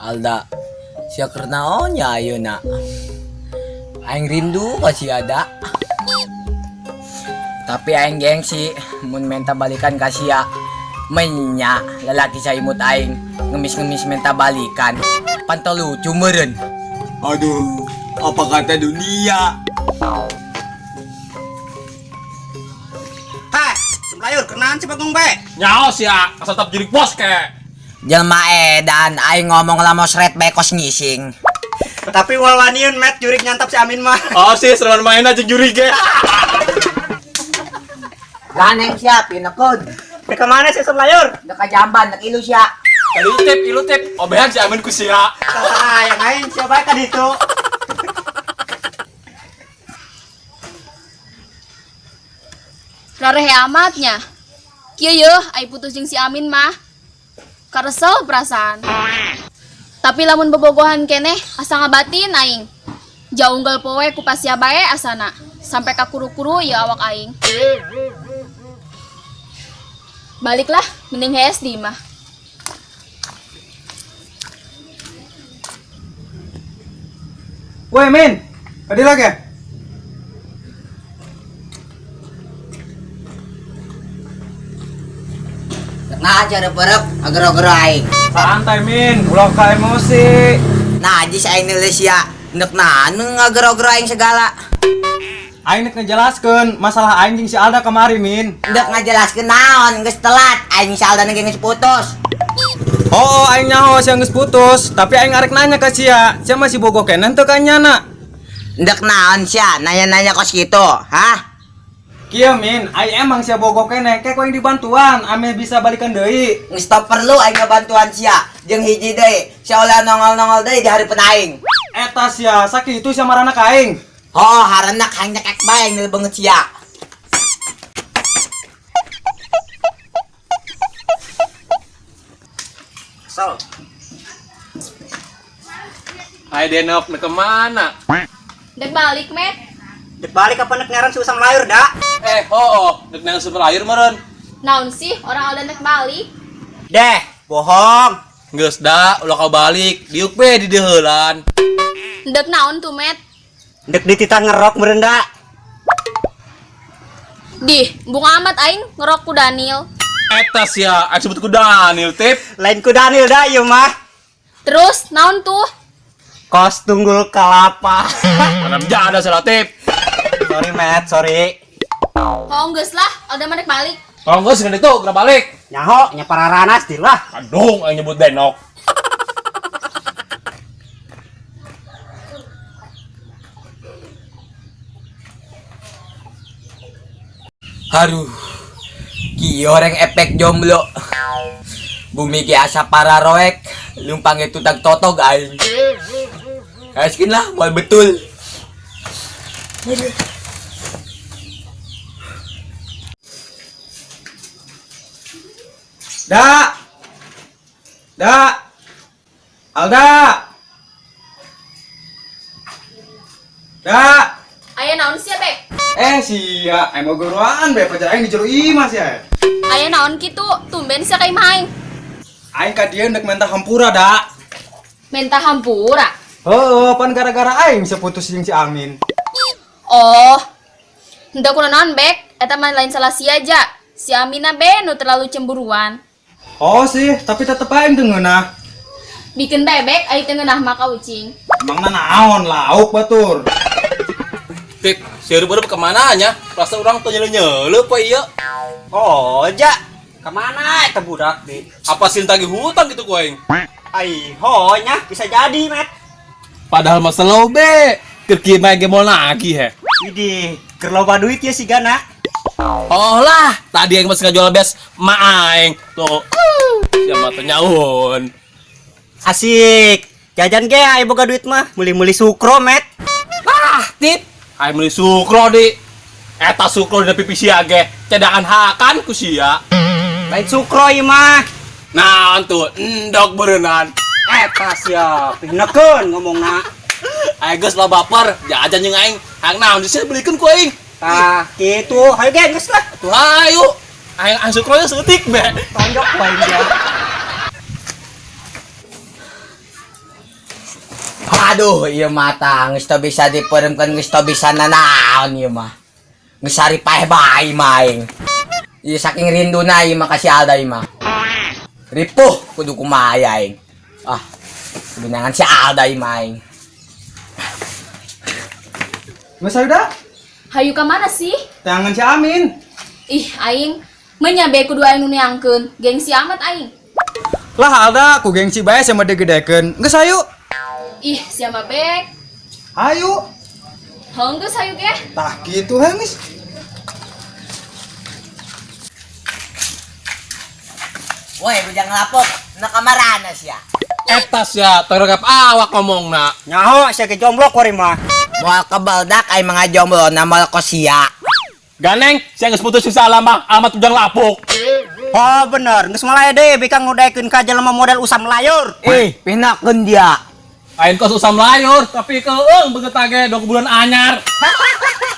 Alda, sia keur naon nya ayeuna? Aing rindu ka sia da. Tapi aing gengsi mun menta balikan ka sia. Menya lalaki saimut aing ngemis-ngemis menta balikan. Panto lucu meureun. Aduh, apa kata dunia? Hei, Semlayur, kenaan si Bagong bae. Nyaos ya, asal tetap jurik bos kek. Jelma edan aing ngomong lamo sret bae kos ngising. Tapi walwanian met jurik nyantap si Amin mah. Oh sih, seruan main aja jurik ge. Ganeng sia pinekun. Ke kemana sih Semlayur? Deka jamban, dek ilu sia. Kali tip, ilu tip, obehan si Amin ku sia. Tah, yang lain siapa kan itu? Rarehe amatnya. Kieu yeuh ai putus jeung si Amin mah. Karesel perasaan. Tapi lamun bobogohan keneh asa ngabatin aing. Jauh unggal poe ku pasia bae asana. Sampai ka kuru-kuru ieu awak aing. Baliklah, mending hees di imah. Woi Min, tadi lagi ya? Nah aja perep agero-gero aing. Santai Min, ulah ka emosi. Nah ajis aing nulis ya. Nek naon ngagero-gero aing segala. Aing nek ngejelaskeun masalah aing jeung si Alda kemari Min. Ndek ngajelaskeun naon geus telat aing si Alda ge geus putus. Oh, aing nyaho sia geus putus, tapi aing arek nanya ka sia, sia masih bogoh keneh teu ka nyana? Ndek naon sia nanya-nanya kos kitu, hah? Kieu Min, aing emang sia bogoh keneh, kek aing dibantuan ame bisa balikan deui. Geus teu perlu aing ngabantuan sia. Jeung hiji deui, sia ulah nongol-nongol deui di hareupeun aing. Eta sia, sakitu sia marana ka aing. Oh, harenak aing nyekek bae aing beungeut sia. Kesel. Hai Denok, nek kemana? Dek balik, Met. Dek balik apa nek ngaran si Usam Layur, dak? Oh, nek nang Semlayur meureun. Naon sih orang Alda nek balik? Deh, bohong. Geus da, ulah kau balik, diuk be di deuheulan. Dek naon tuh, Met? Dek dititah ngerok meureun da. Dih, bunga amat aing ngerok ku Daniel. Eta sia, aing sebut ku Daniel tip. Lain ku Daniel da ieu mah. Terus naon tuh? Kos tunggul kelapa. Mana jada salah tip. Sorry, Met, sorry. Oh, geus lah, Alda mah nek balik. Oh geus geus itu, geura balik. Nyaho, nya pararanas di lah. Aduh, aing nyebut Denok. Aduh, kieu orang efek jomblo. Bumi ki asa pararoek, lumpang itu tak totog aing. Askin lah, moal betul. Da. Da. Alda. Da. Aya naon sia, Bek? Sia, aing mau geruan be pacar aing di jero imah sia. Aya naon kitu? Tumben sia ka imah aing. Aing ka dieu ndek menta hampura da. Menta hampura. Heuh, pan gara-gara aing sia putus jeung si Amin. Oh. Henteu kunaon, Bek? Eta mah lain salah sia aja. Si Amina be nu terlalu cemburuan. Oh sih, tapi tetep aing teu ngeunah. Bikin bebek ai teu ngeunah mah ka ucing. Emangna naon lauk batur. Tip, si baru kemana nya? Perasaan orang tuh nyele-nyele apa iya? Oh, ja. Kemana eta budak di? Apa sih tagih hutang gitu ku aing? Ai, ho nya bisa jadi, Met. Padahal mah slow be. Keur kieu mah ge moal nagih he. Widih, keur loba duit ya si Gana. Oh lah, tadi aing masih ngajual bes ma aing. Tuh. Siapa tuh nyaun. Asik. Jajan ge ai boga duit mah, meuli-meuli sukro, Met. Ah, tip. Aing meuli sukro di. Eta sukro di pipi sia ge. Cedakan hakan ku sia. Lain sukro ieu mah. Naon tuh, endok beureunan. Eta sia, pinekeun ngomongna. Aing geus lah baper, jajan jeung aing. Hayang naon sih belikeun ku aing. Tah, kitu. Hayu ge geus lah. Tuh hayu. Aing aing sukro nya seutik be. Tonjok ku aing dia. Aduh, ieu mata geus teu bisa dipeuremkeun, geus teu bisa nanaon ieu mah. Geus sari paeh bae mah aing. Ieu saking rinduna ieu mah ka si Alda ieu mah. Ripuh kudu kumaha ya aing. Ah, kudu neangan si Alda ieu mah aing. Geus hayu da. Hayu ka mana sih? Tangan si Amin. Ih, aing menyabe kudu aing nu neangkeun. Gengsi amat aing. Lah Alda, ku gengsi bae sama digedekeun. Geus hayu. Ih, siapa bek? Hayu. Heung geus hayu ge. Tah kitu heuh geus. Woi, bujang lapok, na kamarana sia. Eta sia tergap awak ngomongna. Nyaho sia ge jomblo kuari mah. Moal kebal dak aing mah ngajomblo na moal kosia. Ganeng, sia geus putus si Alama, alamat bujang lapuk. Oh bener, geus mulai deui bikang ngudaekeun ka jelema model usam layur. Eh, pinakeun dia. Lain kos usam layur, tapi keung begitu ge dua bulan anyar.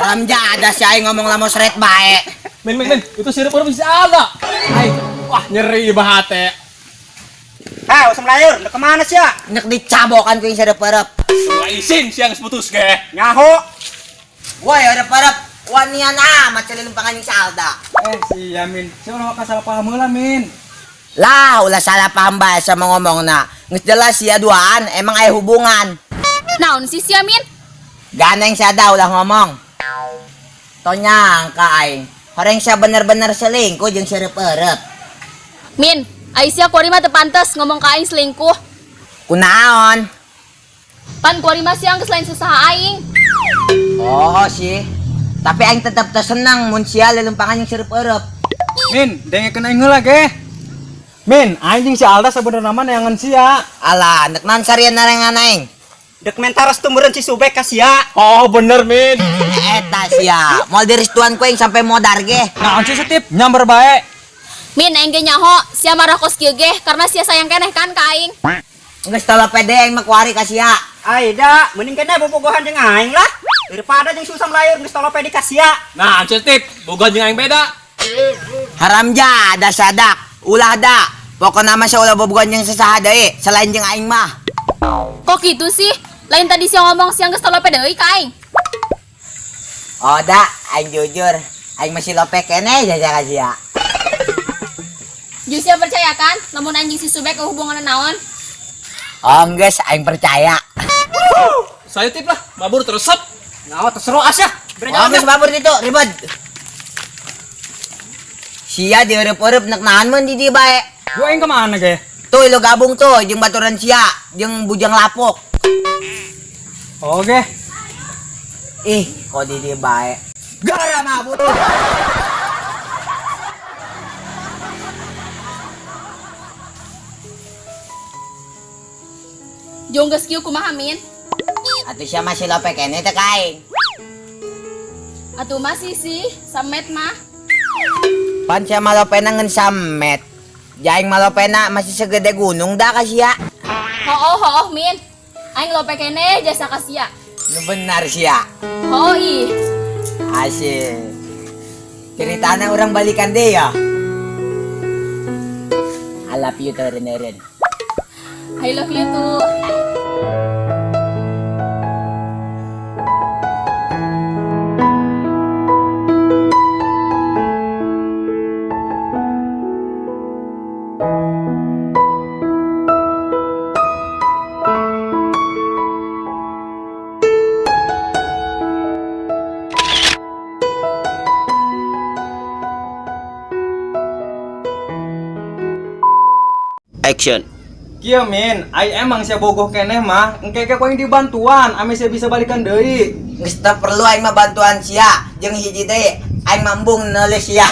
Ramja ada si aing ngomong lamo seret bae. Min min min, itu sirup udah bisa ada. Ai, wah nyeri bahate. Hei, usam layur, nu kemana sia? Nek dicabokan ku yang serep-erep. Wah isin siang geus putus ge. Nyaho. Woi, erep-erep. Wanian amat celilumpangan yang si Alda. Eh si Amin, si ulah salah paham heula Min. Lah, ulah salah paham bae sama ngomongna. Geus jelas sia duaan, emang aya hubungan. Naon sih sia Min? Ganeng si Alda ulah ngomong. Tonyang ka aing. Horeng sia bener-bener selingkuh jeung serep-erep. Min, ai sia kuari mah teu pantes ngomong ka aing selingkuh. Kunaon? Pan kuari mah sia geus lain sasaha aing. Oh sih. Tapi aing tetep teu seneng mun sia lelumpangan yang serep-erep. Min, dengekeun aing heula ge. Min, aing jeung si Alda sabenerna mah neangan sia. Alah, nek naon sarian narengan aing. Dek mentaros tuh meureun si Subek ka sia. Oh bener Min. Eta sia, moal diristuan ku aing sampai modar ge. Naon sih setip, nyamber bae. Min, aing ge nyaho sia marah kos kieu ge karena sia sayang keneh kan ka aing. Geus teu pede aing mah kuari ka sia. Aida, mending kene bobogohan jeung aing lah. Daripada jeung si usam layur geus tolope di ka sia. Nah, tip, boga jeung aing beda. Haram jada sadak, ulah da. Pokona mah sia ulah bobogohan jeung sasaha deui selain jeung aing mah. Kok gitu sih? Lain tadi sia ngomong sia geus tolope deui ka aing. Oh da, aing jujur, aing masih lope keneh jaja ka sia. Jeung sia percaya kan lamun anjing si Subek hubunganna naon? Oh geus, aing percaya. Saya tip lah, mabur teresep. Nyaho terseru asya. Oh geus mabur ditu, ribet. Sia dieureep-eureep nek naon mun di dieu bae. Gua aing kemana ge? Tuh lo gabung tuh jeung baturan sia, jeung bujang lapuk. Oke. Ih, kok di dieu bae. Gara mabur. Jong geus kieu kumaha Min? Atuh sia masih lope keneh teh ka aing. Atuh masih sih, samet mah. Pan sia malopena ngan samet. Jaing malopena masih segede gunung dah ka sia. Hooh hooh Min. Aing lope keneh jasa ka sia. Nu benar sia. Hooh ih. Asik. Ceritana orang balikan deh ya. I love you tuh Ren. I love you too. Action. Kieu Min, ai emang sia bogoh keneh mah, engke ge ku aing dibantuan ame sia bisa balikan deui. Geus teu perlu aing mah bantuan sia, jeung hiji deui aing mambung nulis sia.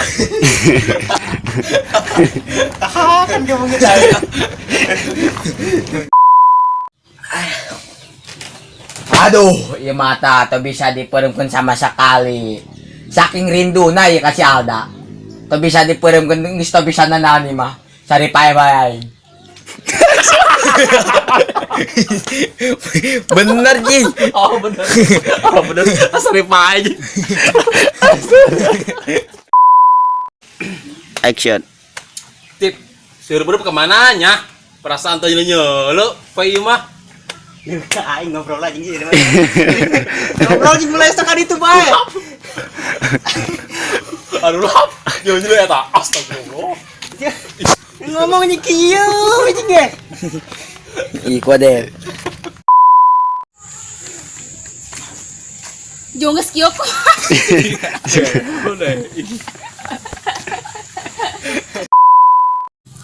Kan ge mungkin aing. Aduh, ieu mata teu bisa dipeuremkeun sama sekali. Saking rinduna ieu ka si Alda. Teu bisa dipeuremkeun geus teu bisa nanaon ieu mah. Sari pae bae aing. Bener, Ji. Oh bener. Oh bener. Asal pae aja. Action. Tip, sirup kemana nya? Perasaan teu nyelu, poe ieu mah. Ka aing ngobrol aja sih. Ngobrol jeung mulai sok itu bae. Aduh lap. Jauh juga eta. Astagfirullah. Ngomong jeung kieu jeung ge. Ih, kode. Jong geus kieu kok.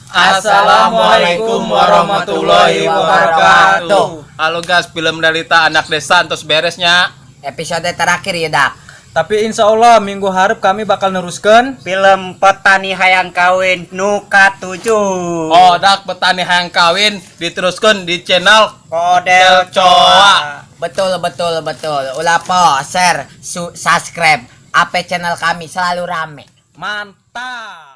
Assalamualaikum warahmatullahi wabarakatuh. Halo guys, film Realita Anak Desa terus beresnya. Episode terakhir ya, Dak. Tapi insya Allah minggu hareup kami bakal neruskan Film Petani Hayang Kawin nu katujuh. Oh, dak petani hayang kawin diteruskan di channel Kodel Coa. Betul, betul, betul. Ulah po, share, subscribe. AP channel kami selalu rame. Mantap.